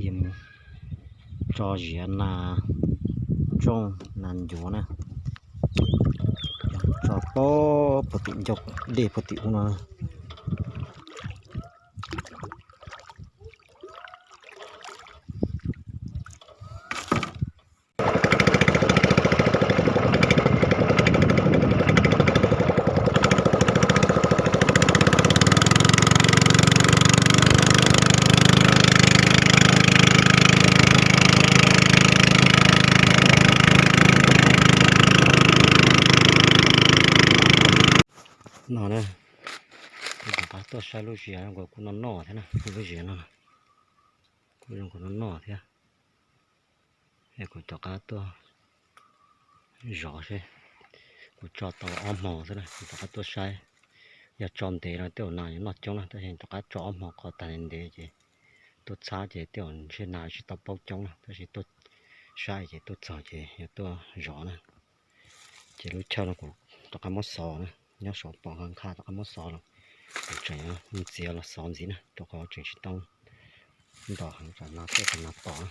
Ces mus tso ziav nas ntsooj nas ncuav na, tso puag tim ncauj dej puag tim ub no. No na, kuv rov qab tuaj saib lub ziav no, kuv kuj noj noj thiab na, lub ziav no kuj zoo noj noj thiab. Es kuv rov qab tuaj zov seb, kuv tso tau ob hmo xwb na, kuv rov qab tuaj saib. Yog tso ntev no tej zaum nas yuav noj coob na, tab sis rov qab tso ob hmo qhov tag ntev ces tuaj txhab ces tej zaum ntshe nas tsis tau paub coob na, tab sis tuaj saib ces tuaj txog ces yog tuaj zov na. Ces lub chaw no kuv rov qab muab xov na, nyob saum pom nqha nqha rov qab muab xov los, kuv tseem ntxiav los xov ntxiv na, rau qhov tseem tsis tau nto heev, tsam nas tuaj tsam nas pom na,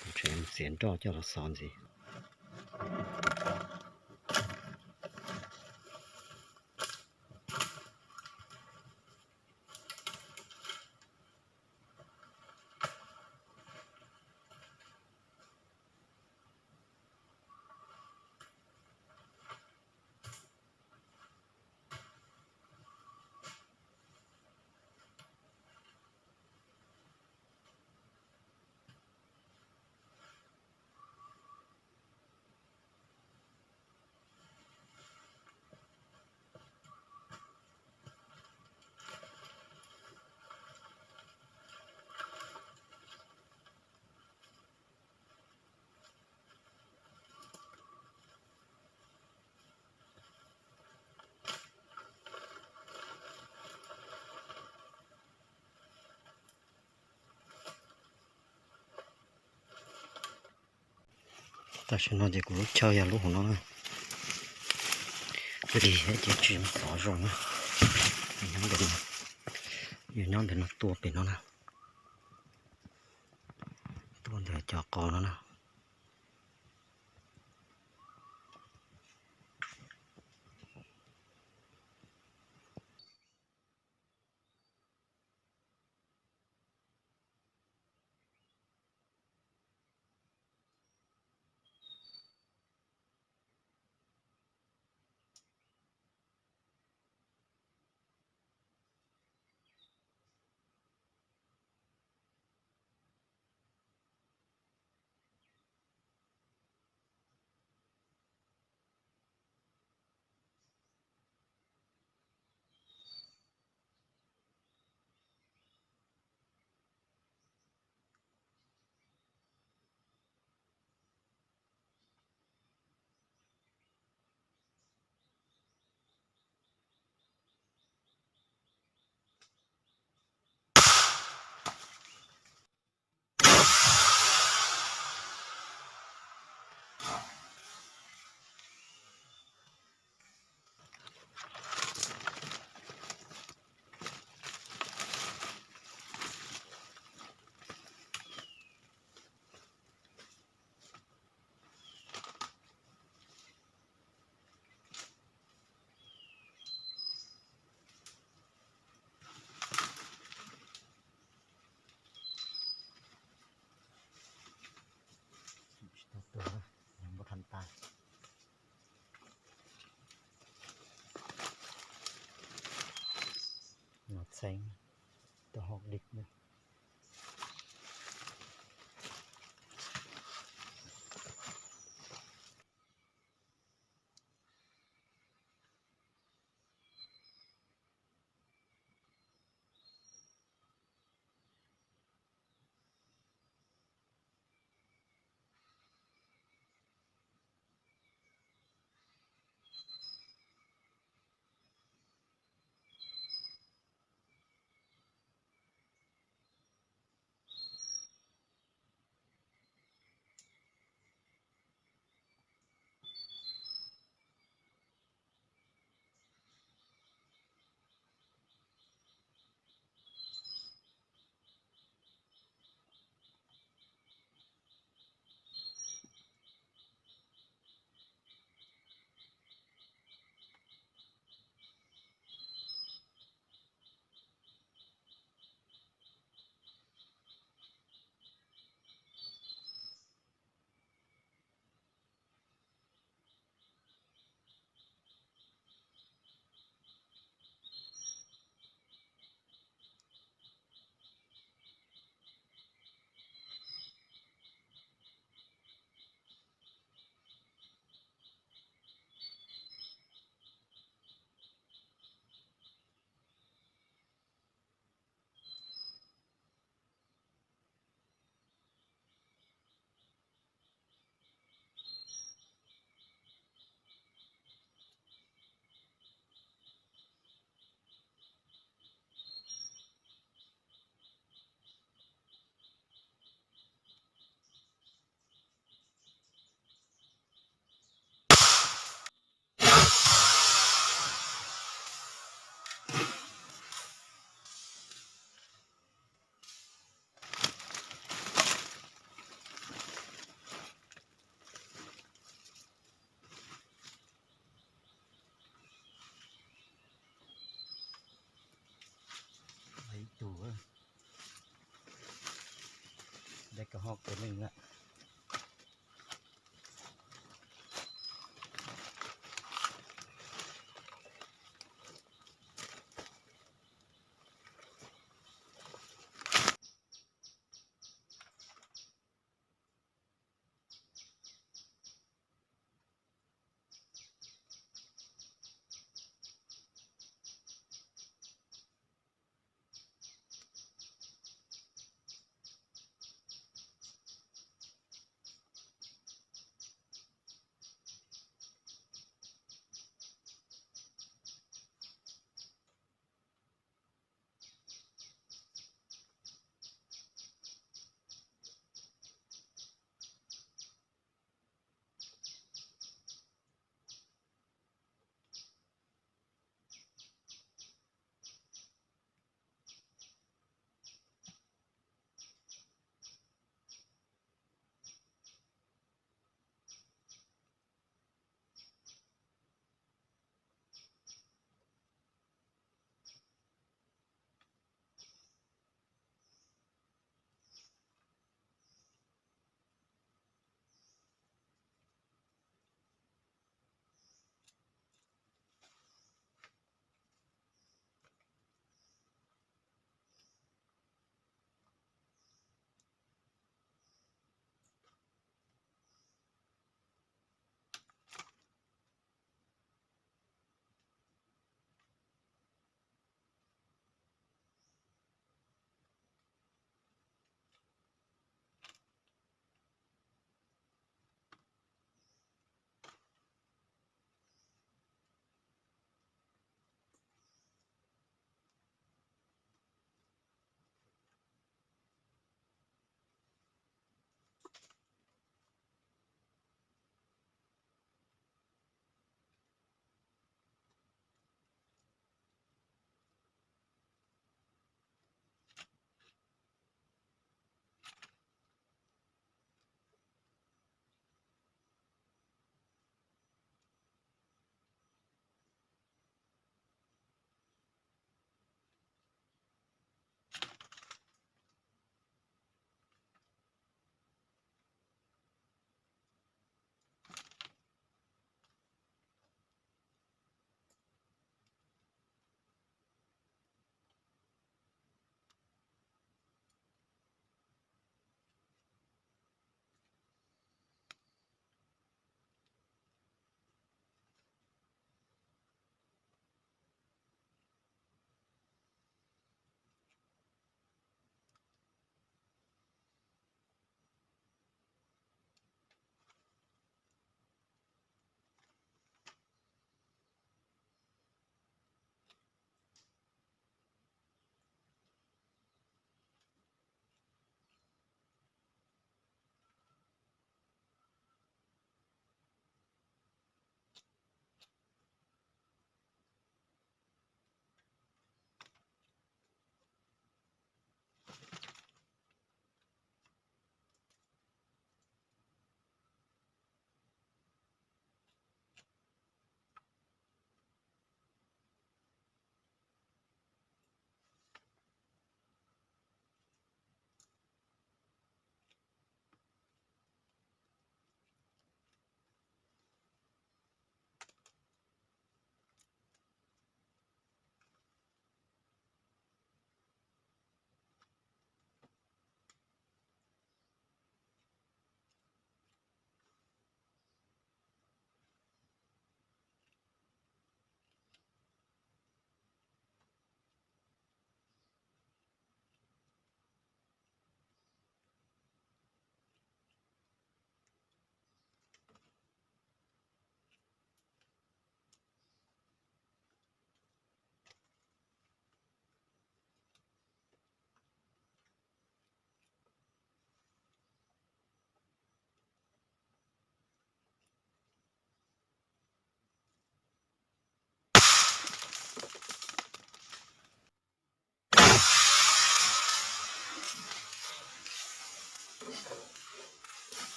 kuv tseem ntxiav nroj coj los xov ntxiv. Tam sim no ces kuv lub chaw yog lub hauv no na, lig thiab ces tsis xov zoo na. Yus nyob ntawm no tua pem no na, tua ntawm cov qos no na. Tsis tau tuag, npau than tas. No txheeb, tau hauv dim na. Ho kev neeg na.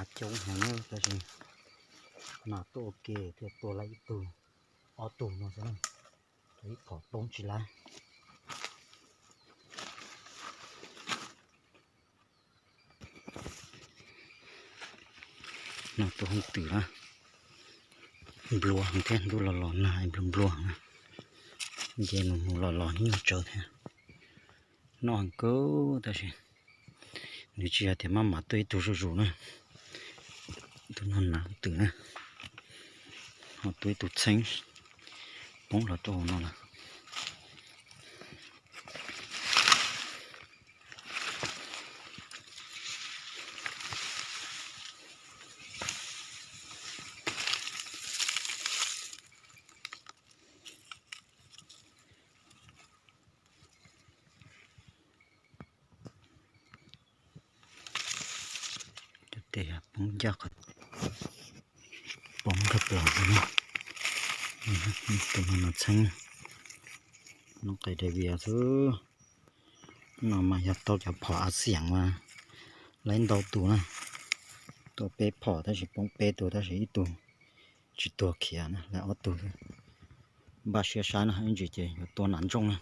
Coob heev na, tab sis qhov no tuaj ua ke thiaj tua lawm ib tug ob tug no xwb na, ib phom poob tsis lawm. No tus hooj twm na, nplua heev thiab, ntuj los los nag nplua nplua na, nce mus mus los los nyuaj tsawv thiab. Noj heev kawg tab sis nws tsis yog tias maj mam tuaj ib tug zuj zus na. Tus no nas hooj twm na, ho tua ib tug txheeb poob los rau hauv no lawm. Cov tes poob ncaj qhov, poob kawg plas no. Tus no nas txheeb, noob qes Davies xwb. No mas yog tau cov phom A Xias mas lawv ntau tus na, tua peb phom tab sis poob peb tus tab sis ib tug tsis tuag khiav na, lawv ob tug npaj siab saib no, ib ntsis ces yuav tua nas ntsooj na.